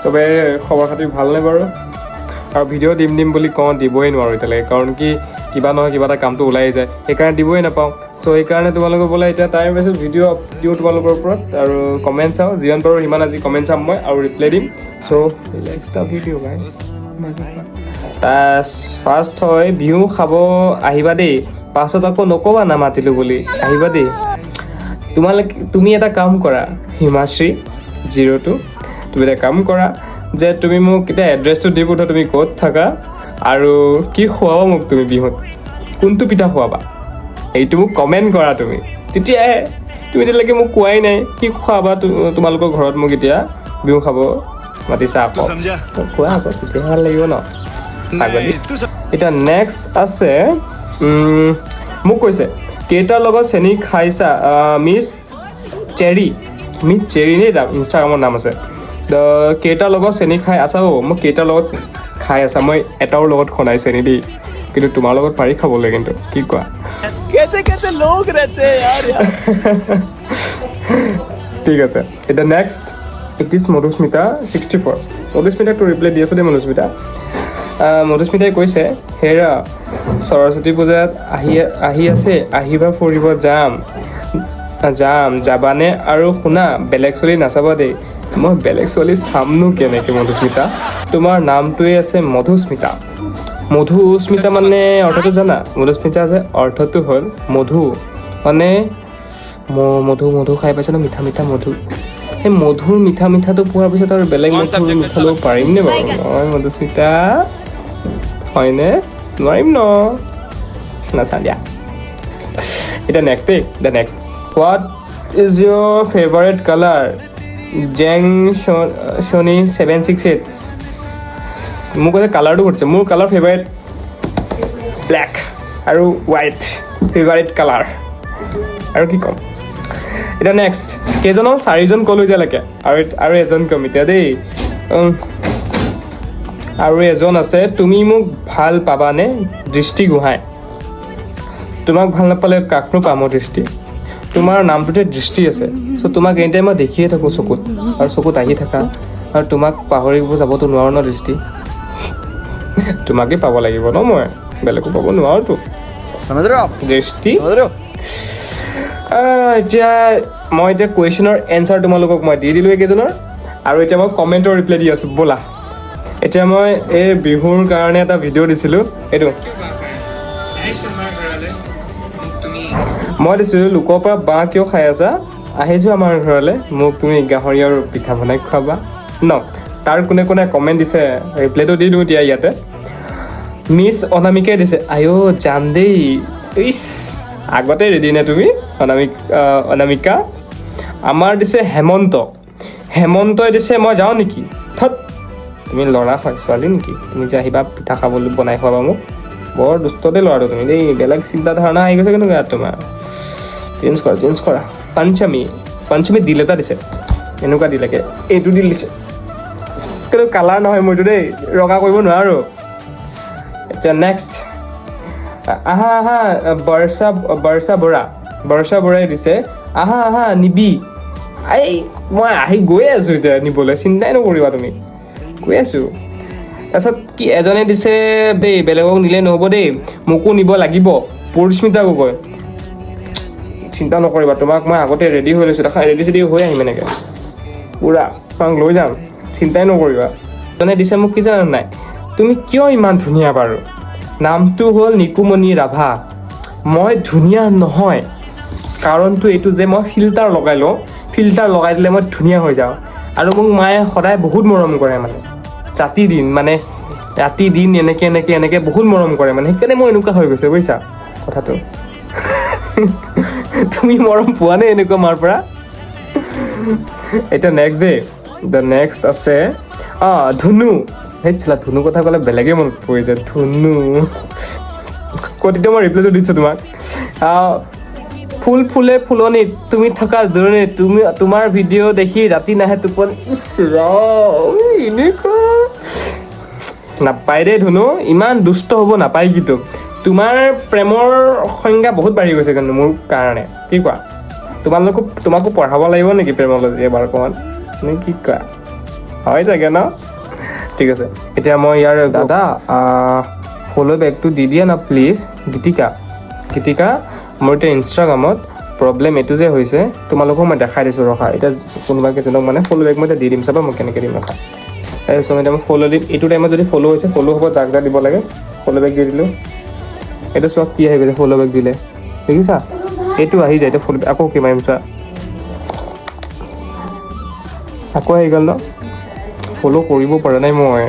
চবে খবৰ খাতি ভালনে বাৰু? আৰু ভিডিঅ' দিম দিম বুলি কওঁ, দিবই নোৱাৰোঁ এতিয়ালৈকে। কাৰণ কি, কিবা নহয় কিবা এটা কামটো ওলাই যায়, সেইকাৰণে দিবই নাপাওঁ। চ' সেইকাৰণে তোমালোকৰ বোলে এতিয়া টাইম পাইছোঁ, ভিডিঅ' দিওঁ তোমালোকৰ ওপৰত আৰু কমেণ্ট চাওঁ। যিমান পাৰোঁ সিমান আজি কমেণ্ট চাম মই আৰু ৰিপ্লাই দিম। চ' ভিডিঅ' ফাৰ্ষ্ট হয়, বিহু খাব আহিবা দেই, পাছত আকৌ নক'বা নামাতিলোঁ বুলি। আহিবা দেই তোমালোকে। তুমি এটা কাম কৰা, হিমাশ্ৰী 02, তুমি এটা কাম কৰা যে তুমি মোক এতিয়া এড্ৰেছটো দি পঠোৱা, তুমি ক'ত থাকা আৰু কি খুৱাবা মোক তুমি বিহুত, কোনটো পিঠা খুৱাবা, এইটো মোক কমেণ্ট কৰা তুমি। তেতিয়াহে তুমি এতিয়ালৈকে মোক কোৱাই নাই কি খুৱাবা। তোমালোকৰ ঘৰত মোক এতিয়া বিহু খাব মাতিছা আকৌ। তো কোৱা আকৌ, তেতিয়াহে ভাল লাগিব ন ছাগলী। এতিয়া নেক্সট আছে, মোক কৈছে কেইটাৰ লগত চেনি খাইছা? মিছ চেৰি, মিছ চেৰি নে নাম, ইনষ্টাগ্ৰামৰ নাম আছে। কেইটাৰ লগত চেনি খাই আছা? অ' মই কেইটাৰ লগত খাই আছা? মই এটাৰ লগত খোৱা নাই চেনি দেই, কিন্তু তোমাৰ লগত পাৰি খাবলৈ কিন্তু, কি কোৱা? कैसे कैसे लोग रहते हैं यार यहाँ। ঠিক আছে। এতিয়া next, it is Madhusmita 64। মধুস্মিতাকটো reply দি আছোঁ দেই। মধুস্মিতা, মধুস্মিতাই কৈছে, হেৰা সৰস্বতী পূজাত আহি আহি আছে, আহিবা, ফুৰিব যাম যাম, যাবানে? আৰু শুনা, বেলেগ ছোৱালী নাচাবা দেই। মই বেলেগ ছোৱালী চামনো কেনেকৈ মধুস্মিতা? তোমাৰ নামটোৱে আছে মধুস্মিতা। মধুস্মিতা মানে অৰ্থটো জানা? মধুস্মিতা যে অৰ্থটো হ'ল মধু, মানে মধু, মধু খাই পাইছে ন? মিঠা মিঠা মধু। সেই মধুৰ মিঠা মিঠাটো পোৱাৰ পিছত আৰু বেলেগ মধুৰ মিঠা ল'ব পাৰিমনে বাৰু মই, মধুস্মিতা? হয়নে? নোৱাৰিম ন? নাচা দিয়া। এতিয়া নেক্সট দেই। The next, what is your favourite colour? জেং শনি 768 মোক কৈছে, কালাৰটো সুধিছে। মোৰ কালাৰ ফেভাৰেট ব্লেক আৰু হোৱাইট ফেভাৰেট কালাৰ, আৰু কি ক'ম? এতিয়া নেক্সট, কেইজন হ'ল? চাৰিজন ক'লো এতিয়ালৈকে আৰু আৰু এজন ক'ম এতিয়া দেই। আৰু এজন আছে। তুমি মোক ভাল পাবানে? দৃষ্টি গোহাঁই। তোমাক ভাল নাপালে কাকনো পাম অ' দৃষ্টি? তোমাৰ নামটোতে দৃষ্টি আছে। চ' তোমাক এনি টাইম মই দেখিয়ে থাকোঁ চকুত আৰু চকুত আহি থাকা আৰু তোমাক পাহৰিব যাবতো নোৱাৰোঁ ন দৃষ্টি। তোমাকেই পাব লাগিব ন মই, বেলেগো পাব নোৱাৰোঁতো। समझ रहे हो आप? দৃষ্টি। समझ रहे हो? এতিয়া মই এতিয়া কুৱেশ্যনৰ এনচাৰ তোমালোকক মই দি দিলোঁ এইকেইজনৰ আৰু এতিয়া মই কমেণ্টৰ ৰিপ্লাই দি আছোঁ। ব'লা, এতিয়া মই এই বিহুৰ কাৰণে এটা ভিডিঅ' দিছিলোঁ। এইটো আহিছোঁ আমাৰ ঘৰলৈ, মোক তুমি মই দিছিলোঁ, লোকৰ পৰা বাঁহ কিয় খাই আছা, আহি যোৱা আমাৰ ঘৰলৈ, মোক তুমি গাহৰি আৰু পিঠা বনাই খুৱাবা ন। তাৰ কোনে কোনে কমেণ্ট দিছে, ৰিপ্লাইটো দি দিওঁ এতিয়া ইয়াতে। মিছ অনামিকাই দিছে, আইঅ' যাম দেই। ইছ, আগতে ৰেডি নে তুমি অনামিক? অনামিকা। আমাৰ দিছে হেমন্ত, হেমন্তই দিছে, মই যাওঁ নেকি? থত, তুমি ল'ৰা হয়, ছোৱালী নেকি তুমি যে আহিবা পিঠা খাবলৈ বনাই খুৱাবা মোক? বৰ দুষ্ট দেই ল'ৰাটো তুমি দেই। বেলেগ চিন্তা ধাৰণা আহি গৈছে কিন্তু গাত তোমাৰ। চেঞ্জ কৰা, চেঞ্জ কৰা। পঞ্চমী, পঞ্চমী দিল এটা দিছে, এনেকুৱা দিলেকে এইটো দিল দিছে, কিন্তু কালাৰ নহয় মোৰটো দেই, ৰঙা কৰিব নোৱাৰোঁ। এতিয়া নেক্সট, আহা আহা। বৰ্ষা, বৰ্ষা বৰা, বৰ্ষা বৰাই দিছে, আহা আহা নিবি। এই মই আহি গৈ আছোঁ এতিয়া নিবলৈ, চিন্তাই নকৰিবা তুমি, গৈ আছোঁ। তাৰপিছত কি এজনে দিছে দেই, বেলেগক নিলে নহ'ব দেই, মোকো নিব লাগিব। পৰিস্মিতা গগৈ। চিন্তা নকৰিবা, তোমাক মই আগতে ৰেডি হৈ লৈছোঁ। দেখা, ৰেডি চেডি হৈ আহিম এনেকৈ পূৰা, তোমাক লৈ যাম, চিন্তাই নকৰিবা। এজনে দিছে মোক, কি জানা নাই, তুমি কিয় ইমান ধুনীয়া বাৰু? নামটো হ'ল নিকুমণি ৰাভা। মই ধুনীয়া নহয়, কাৰণটো এইটো যে মই ফিল্টাৰ লগাই লওঁ। ফিল্টাৰ লগাই দিলে মই ধুনীয়া হৈ যাওঁ। আৰু মোক মায়ে সদায় বহুত মৰম কৰে, মানে ৰাতি দিন, মানে ৰাতি দিন এনেকৈ এনেকৈ এনেকৈ বহুত মৰম কৰে, মানে সেইকাৰণে মই এনেকুৱা হৈ গৈছে, বুজিছা কথাটো? তুমি মৰম পোৱা নে এনেকুৱা মাৰ পৰা? এতিয়া নেক্সট ডে, the next আছে অঁ ধুনু। সেই চলা, ধুনু কথা ক'লে বেলেগে মনত পৰি যায়। ধুনু ক'ত? এতিয়া মই ৰিপ্লাইটো দিছোঁ তোমাক। ফুল ফুলে ফুলনিত তুমি থকা দূৰণিত, তুমি তোমাৰ ভিডিঅ' দেখি ৰাতি নাহে টোপনি। ইছ ৰাম, এনেকুৱা নাপায় দেই ধুনু, ইমান দুষ্ট হ'ব নাপায়। কিন্তু তোমাৰ প্ৰেমৰ সংজ্ঞা বহুত বাঢ়ি গৈছে কিন্তু মোৰ কাৰণে। কি কোৱা? তোমালোকো, তোমাকো পঢ়াব লাগিব নেকি প্ৰেমলজি এবাৰ অকণমান, নে কি কোৱা? হয় চাগে ন? ঠিক আছে, এতিয়া মই ইয়াৰ দাদা ফ'ল' বেকটো দি দিয়া না প্লিজ। গীতিকা, গীতিকা, মোৰ এতিয়া ইনষ্টাগ্ৰামত প্ৰব্লেম এইটো যে হৈছে, তোমালোকক মই দেখাই দিছোঁ ৰখা। এতিয়া কোনোবা কেইজনক মানে ফ'ল' বেক মই এতিয়া দি দিম, চাবা মই কেনেকৈ দিম, ৰখা। তাৰপিছত এতিয়া মই ফ'ল' দিম। এইটো টাইমত যদি ফ'ল' হৈছে, ফ'ল' হ'ব, যাক যাক দিব লাগে ফ'ল' বেক দি দিলোঁ। এইটো চোৱা, কি আহি গৈছে। ফ'ল' বেক দিলে দেখিছা, এইটো আহি যায়। এতিয়া ফ'ল' আকৌ কি মাৰিম চোৱা, আকৌ আহি গ'ল ন? ফ'ল' কৰিব পৰা নাই মই,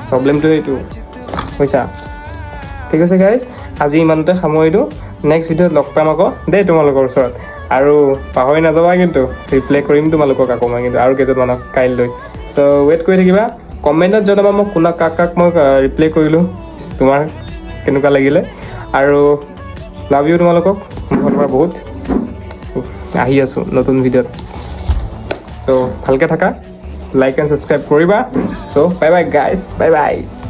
প্ৰব্লেমটো এইটো বুজিছা। ঠিক আছে গাইজ, আজি ইমানতে সামৰিলোঁ। নেক্সট ভিডিঅ'ত লগ পাম আকৌ দেই তোমালোকৰ ওচৰত। আৰু পাহৰি নাযাবা কিন্তু, ৰিপ্লাই কৰিম তোমালোকক আকৌ মই কিন্তু আৰু কেইজনমানক কাইলৈ। চ' ৱেইট কৰি থাকিবা, কমেণ্টত জনাবা মোক কোনা কাক কাক মই ৰিপ্লাই কৰিলোঁ, তোমাৰ কেনেকুৱা লাগিলে। আৰু লাভ you তোমালোকক মোৰ ফালৰ পৰা বহুত। আহি আছোঁ নতুন ভিডিঅ'ত। ত' ভালকৈ থাকা, লাইক এণ্ড ছাবস্ক্ৰাইব কৰিবা। So bye bye guys, bye bye.